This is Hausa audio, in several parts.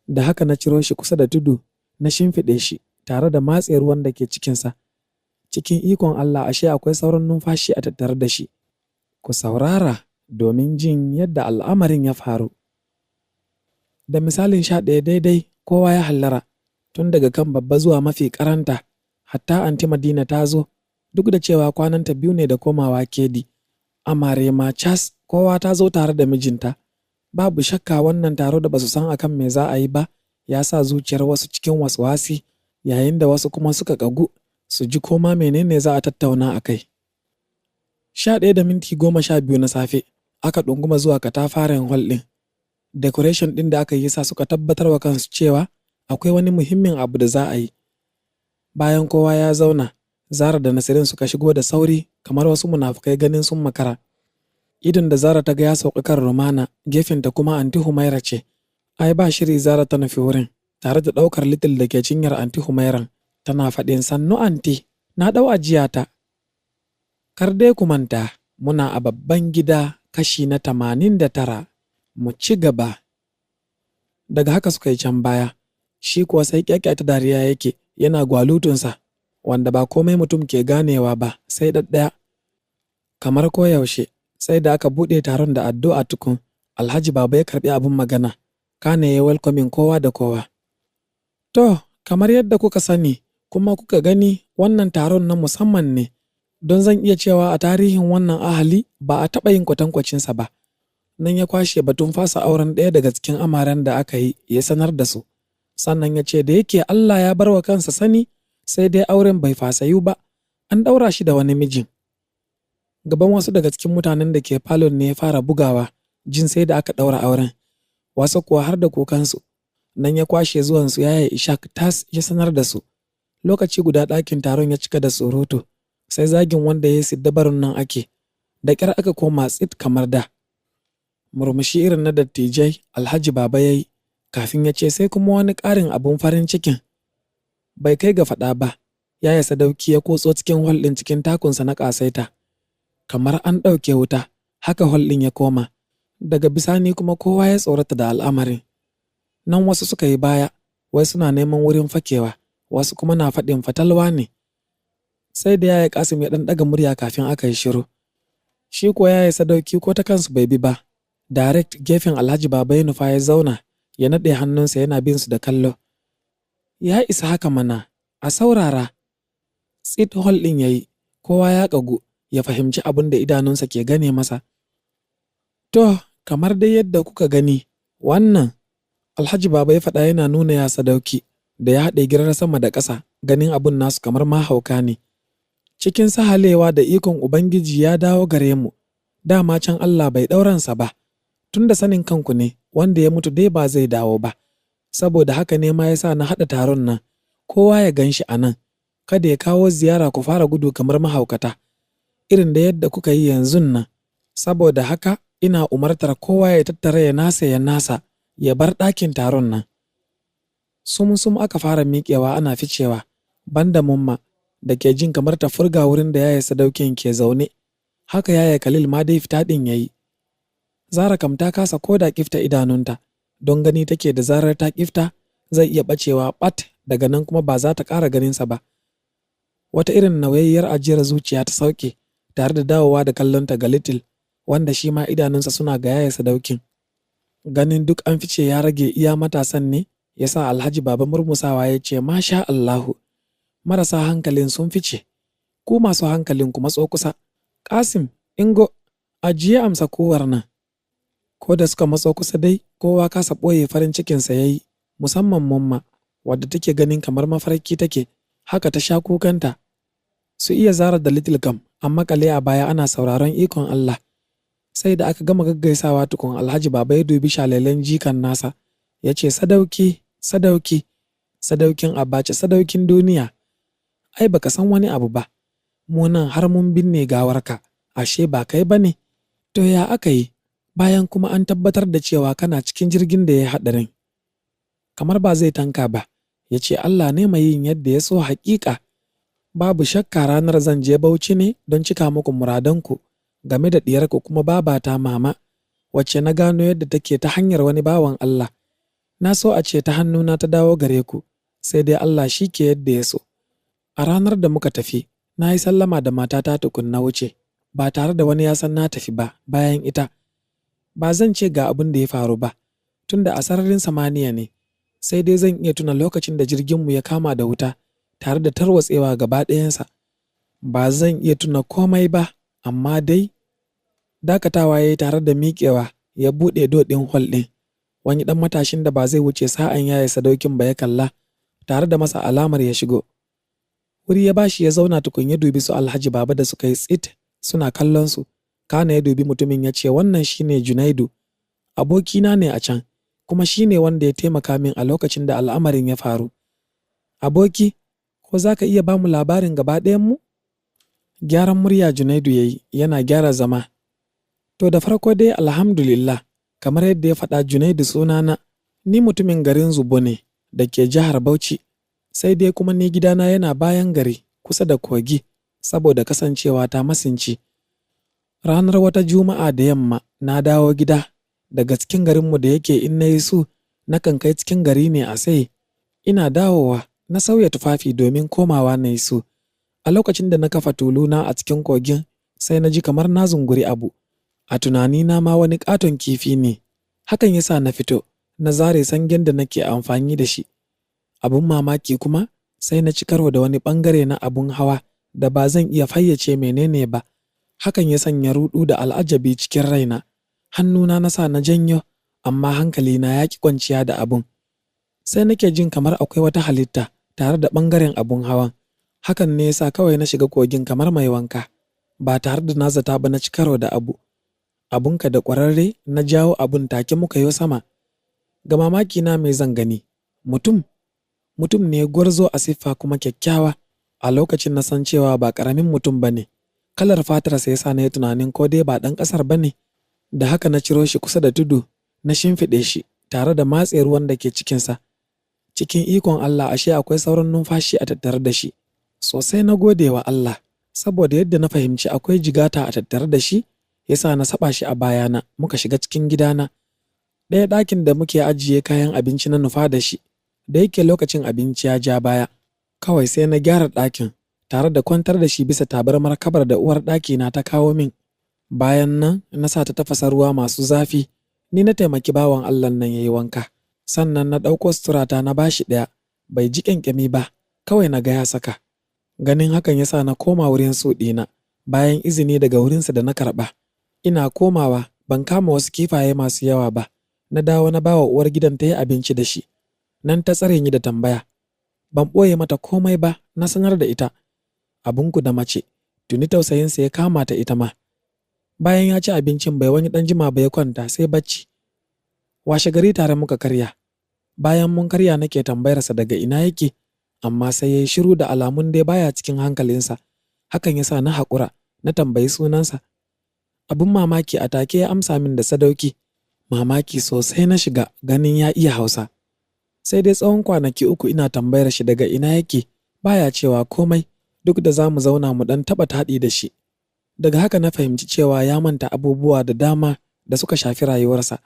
Da haka na ciro shi kusa da tudu, na shimfiɗe shi tare da matse ruwan da ke cikinsa. Cikin ikon Allah ashe akwai sauran numfashi a tattare da shi. Ku saurara domin jin yadda al'amarin ya faru. Da misalin 11 daidai kowa ya hallara, tun daga kan babba zuwa mafi karanta, hatta Anti Madina ta zo, duk da cewa kwananta 2 ne da komawa Kedi. Amare ma cas kowa ta zo tare da mijinta. Babu shakka wannan taro da basu san akan me za a yi ba ya sa zuciyar wasu cikin waswasi, yayin da wasu kuma suka ƙagu su ji koma menene za a tattauna a kai. 11:12 na safe aka ɗunguma zuwa katafaren hall ɗin. Decoration ɗin da aka yi sa suka tabbatar wa kansu cewa akwai wani muhimmin abu da za a yi. Bayan kowa ya zauna, Zara da Nasirin suka shigo da sauri kamar wasu munafukai ganin sun makara. Idon da Zara ta ga ya sauka kan Rumana, gefenta kuma Anti Humaira ce. Ai ba shiri Zara ta nufi wurin, tare da ɗaukar Little da ke cinyar Anti Humairan, tana faɗin sannu anti, na ɗau ajiyata. Kar dai ku manta, muna a babban gida kashi na 89, mu ci gaba. Daga haka suka yi can baya, shi kuwa sai ƙyaƙyata dariya yake yana gwalutunsa, wanda ba komai mutum ke ganewa ba sai ɗaɗɗaya. Kamar koyaushe, sai da aka buɗe taron da addu'a tukun, Alhaji Baba ya karɓi abin magana, kana ya welcoming kowa da kowa. To, kamar yadda kuka sani kuma kuka gani, wannan taron na musamman ne, don zan iya cewa a tarihin wannan ahali ba a taɓa yin kwatankwacinsa ba. Nan ya kwashe batun fasa auren ɗaya daga cikin amaren da aka yi ya sanar da su. Sannan ya ce da yake Allah ya bar wa kansa sani, sai dai auren bai fasayu ba, an ɗaura shi da wani mijin. Gaban wasu daga cikin mutanen da ke falon ne ya fara bugawa, jin sai da aka ɗaura auren. Wasu kuwa har da kukansu. Nan ya kwashe zuwansu yaya Ishak tas ya sanar da su. Lokaci guda ɗakin taron ya cika da surutu, sai zagin wanda ya yi siddabarun nan ake. Da ƙyar aka koma tsit kamar da. Murmushi irin na dattijai Alhaji Baba ya yi, kafin ya ce sai kuma wani ƙarin abun farin cikin. Bai kai ga faɗa ba, yaya Sadauki ya kutso cikin hall ɗin cikin takunsa na ƙasaita. Kamar an ɗauke wuta, haka hall ɗin ya koma. Daga bisani kuma kowa ya tsorata da al'amarin. Nan wasu suka yi baya, wai suna neman wurin fakewa, wasu kuma na faɗin fatalwa ne. Sai da yaya Kasim ya ɗan ɗaga murya kafin aka yi shiru. Shi kuwa yaya Sadauki ko ta kansu bai bi ba. Direct gefen Alhaji Baba ya nufa ya zauna, ya naɗe hannunsa yana bin su da kallo. Ya isa haka mana, a saurara. Tsit hall ɗin ya yi, kowa ya ƙagu, ya fahimci abin da idanunsa ke gane masa. To, kamar dai yadda kuka gani, wannan Alhaji Baba ya faɗa yana nuna ya Sadauki da ya haɗe girar sama da ƙasa, ganin abun nasu kamar mahauka ne. Cikin sahalewa da ikon Ubangiji ya dawo gare mu, dama can Allah bai ɗauransa ba, tun da sanin kanku ne wanda ya mutu dai ba zai dawo ba. Saboda haka ne ma ya sa na haɗa taron nan, kowa ya gan shi a nan, kada ya kawo ziyara ku fara gudu kamar mahaukata, irin da yadda kuka yi yanzun nan. Saboda haka ina umartar kowa ya tattara ya nasa ya nasa, ya bar ɗakin taron nan. Sum-sum aka fara miƙewa ana ficewa, banda Mumma da ke jin kamar ta furga wurin da yaya Sadaukin ke zaune. Haka yaya Khalil ma dai fita ɗin ya yi. Zara kam ta kasa ko da ƙifta idanunta, don gani take da zarar ta ƙifta zai iya ɓacewa ɓat, daga nan kuma ba za ta ƙara ganinsa ba. Wata irin nauyayyar ajiyar zuciya ta sauke tare da dawowa da kallonta ga Little, wanda shi ma idanunsa suna ga yaya Sadaukin. Ganin duk an fice ya rage iya matasan ne, ya sa Alhaji Baba murmusawa ya ce masha Allahu, marasa hankalin sun fice, ku masu hankalin ku matso kusa. Kasim, Ingo, ajiye amsa kowar nan. Ko da suka matso kusa dai, kowa kasa ɓoye farin cikinsa ya yi, musamman Mumma, wadda take ganin kamar mafarki take, haka ta sha kukanta. Su iya Zara da Little kam, an makale a baya ana sauraron ikon Allah. Sai da aka gama gaggaisawa tukun Alhaji Baba ya dubi shalelen jikan nasa, ya ce Sadauki, Sadauki, Sadaukin Abacha, Sadaukin duniya. Ai baka san wani abu ba, mu nan har mun binne gawarka, ashe ba kai ba ne. To ya aka yi, bayan kuma an tabbatar da cewa kana cikin jirgin da ya haɗarin. Kamar ba zai tanka ba, ya ce Allah ne mai yin yadda ya so haƙiƙa. Babu shakka ranar zan je Bauchi ne don cika muku muradanku game da ɗiyarku kuma babata Mama, wacce na gano yadda take ta hanyar wani bawan Allah. Na so a ce ta hannuna ta dawo gare ku, sai dai Allah shi ke yadda ya so. A ranar da muka tafi, na yi sallama da matata tukun na wuce, ba tare da wani ya san na tafi ba bayan ita. Ba zan ce ga abin da ya faru ba, tunda a sararin samaniya ne, sai dai zan iya tuna lokacin da jirginmu ya kama da wuta tare da tarwatsewa gaba ɗayansa. Ba zan iya tuna komai ba, amma dai dakatawa ya yi tare da miƙewa ya buɗe doɗin hol ɗin. Wani ɗan matashin da ba zai wuce sa'an yaya Sadaukin ba ya kalla tare da masa alamar ya shigo. Wuri ya bashi ya zauna tukun ya dubi su Alhaji Baba da suka yi tsit suna kallon su. Kana ya dubi mutumin ya ce, wannan shine Junaidu, abokina ne a can, kuma shine wanda ya taimaka min a lokacin da al'amarin ya faru. Aboki, ko za ka iya ba mu labarin gaba ɗayanmu? Gyaran murya Junaidu ya yi yana gyara zama. To da farko dai alhamdulillah, kamar yadda ya faɗa, Junaidu sunana, ni mutumin garin Zubo ne da ke jihar Bauchi, sai dai kuma ni gidana yana bayan gari kusa da kogi saboda kasancewa ta masinci. Ranar wata Juma'a da yamma na dawo gida daga cikin garinmu, da yake in na yi su nakan kai cikin gari ne a sai. Ina dawowa na sauya tufafi domin komawa na yi su. A lokacin da na kafa tuluna a cikin kogin, sai na ji kamar na zunguri abu. A tunanina ma wani ƙaton kifi ne. Hakan ya sa na fito, na zare sangen da nake amfani da shi. Abun mamaki kuma sai na ci karo da wani ɓangare na abun hawa da ba zan iya fayyace menene ba. Hakan ya sanya ruɗu da al'ajabi cikin raina. Hannuna na sa na janyo, amma hankalina ya ƙi kwanciya da abun. Sai nake jin kamar akwai wata halitta tare da ɓangaren abun hawan. Hakan ne ya sa kawai na shiga kogin kamar mai wanka, ba tare da na zata ba na ci karo da abu. Abunka da ƙwararre na jawo abun, take muka yo sama. Ga mamaki na, mai zan gani? Mutum, mutum ne gwarzo a siffa kuma kyakkyawa. A lokacin na san cewa ba ƙaramin mutum ba ne. Kalar fatarsa ya sa na yi tunanin ko dai ba ɗan ƙasar ba ne. Da haka na ciro shi kusa da tudu, na shimfiɗe shi tare da matse ruwan da ke cikinsa. Cikin ikon Allah ashe akwai sauran numfashi a tattare da shi. Sosai na gode wa Allah, saboda yadda na fahimci akwai jigata a tattare da shi, ya sa na saɓa shi a bayana muka shiga cikin gidana. Ɗaya ɗakin da muke ajiye kayan abinci na nufa da shi, da yake lokacin abinci ya ja baya. Kawai sai na gyara ɗakin tare da kwantar da shi bisa tabarmar kabar da uwar ɗakina ta kawo min. Bayan nan na sa ta tafasa ruwa masu zafi, ni na taimaki bawan Allah nan ya yi wanka. Sannan na ɗauko suturata na bashi ɗaya, bai ji ƙyanƙyami ba, kawai na ga ya saka. Ganin hakan ya sa na koma wurin su ɗina, bayan izini daga wurinsa da na karɓa. Ina komawa ban kama wasu kifaye masu yawa ba, na dawo na bawa uwar gidan ta yi abinci da shi. Nan ta tsare ni da tambaya. Ban ɓoye mata komai ba, na sanar da ita. Abunku da mace, tuni tausayinsa ya kama ta ita ma. Bayan ya ci abincin, bai wani ɗan jima ba ya kwanta sai bacci. Washe gari tare muka karya. Bayan mun karya nake tambayarsa daga ina yake, amma sai ya yi shiru da alamun dai baya cikin hankalinsa. Hakan ya sa na haƙura, na tambayi sunansa. Abin mamaki, a take ya amsa min da Sadauki. Mamaki sosai na shiga ganin ya iya Hausa. Sai dai tsawon kwanaki 3 ina tambayar shi daga ina yake, baya cewa komai, duk da za mu zauna mu ɗan taɓa taɗi da shi. Daga haka na fahimci cewa ya manta abubuwa da dama da suka shafi rayuwarsa.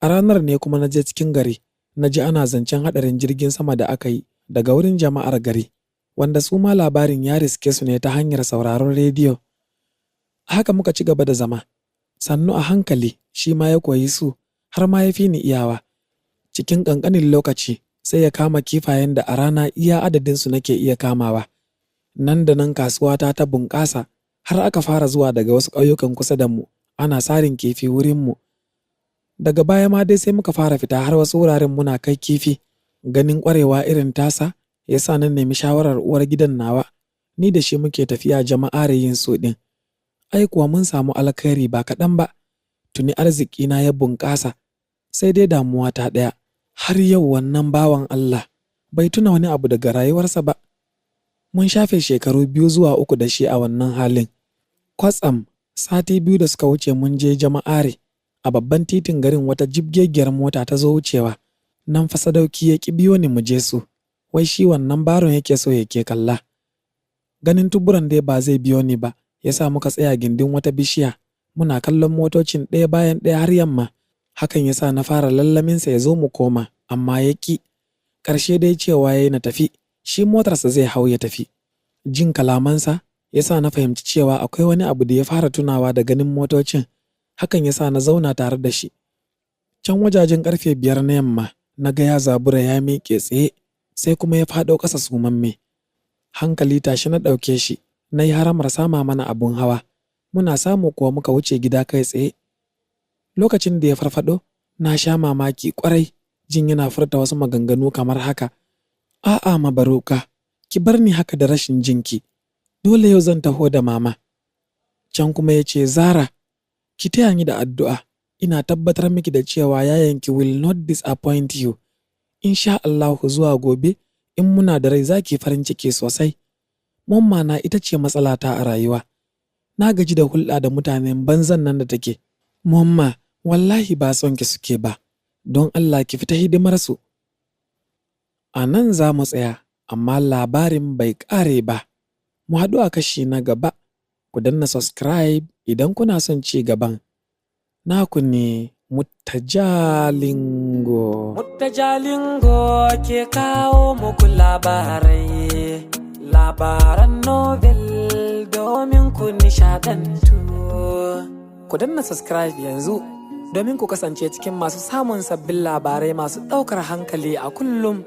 A ranar ne kuma na je cikin gari, na ji ana zancen haɗarin jirgin sama da aka yi daga wurin jama'ar gari, wanda su ma labarin ya riske su ne ta hanyar sauraron rediyo. Haka muka ci gaba da zama. Sannu a hankali shi ma ya koyi su, har ma ya fi ni iyawa. Cikin ƙanƙanin lokaci sai ya kama kifayen da a rana iya adadinsu nake iya kamawa. Nan da nan kasuwata ta bunƙasa, har aka fara zuwa daga wasu ƙauyukan kusa da mu ana sarin kifi wurinmu. Daga baya ma dai sai muka fara fita har wasu wuraren muna kai kifi. Ganin ƙwarewa irin tasa ya sa na nemi shawarar uwar gidan nawa. Ni da shi muke tafiya jama'are yin su ɗin. Ai kuwa mun samu alkhairi ba kaɗan ba. Tuni arzikina ya bunƙasa. Sai dai damuwa ta ɗaya, har yau wannan bawan Allah bai tuna wani abu daga rayuwarsa ba. Mun shafe shekaru 2 zuwa 3 da shi a wannan halin. Kwatsam, sati 2 da suka wuce mun je jama'are. A babban titin garin wata jibgegiyar mota ta zo wucewa. Nan fa Sadauki ya ƙi biyo ni mu je su. Wai shi wannan baron yake so yake kalla. Ganin tuburan dai ba zai biyo ni ba, ya sa muka tsaya gindin wata bishiya. Muna kallon motocin ɗaya bayan ɗaya har yamma. Hakan ya sa na fara lallaminsa ya zo mu koma, amma ya ƙi. Ƙarshe dai cewa ya yi na tafi, shi motarsa zai hau ya tafi. Jin kalamansa ya sa na fahimci cewa akwai wani abu da ya fara tunawa da ganin motocin. Hakan ya sa na zauna tare da shi. Can wajajen ƙarfe 5 na yamma, na ga ya zabura ya miƙe tsaye, sai kuma ya faɗo ƙasa sumamme. Hankali tashi na ɗauke shi, na yi haramar sama mana abun hawa. Muna samu kuwa muka wuce gida kai tsaye. Lokacin da ya farfaɗo, na sha mamaki ƙwarai jin yana furta wasu maganganu kamar haka: "A'a Mabaruka, ki bar ni haka da rashin jinki. Dole yau zan taho da mama." Can kuma ya ce, "Zara, ki taya ni da addu'a. Ina tabbatar miki da cewa yayanki will not disappoint you. Insha Allahu zuwa gobe in muna da rai za ki farin ciki sosai. Momma na ita ce matsalata a rayuwa. Na gaji da hulɗa da mutanen banzan nan da take. Momma, wallahi ba son ki suke ba. Don Allah ki fita hidimarsu." A nan za mu tsaya, amma labarin bai ƙare ba. Mu haɗu a kashi na gaba. Ku danna subscribe idan kuna son ci gaban. Naku ne Muttajalingo. Muttajalingo ke kawo muku labarai. Labaran novel domin ku nishaɗantu. Ku danna subscribe yanzu domin ku kasance cikin masu samun sabbin labarai masu ɗaukar hankali a kullum.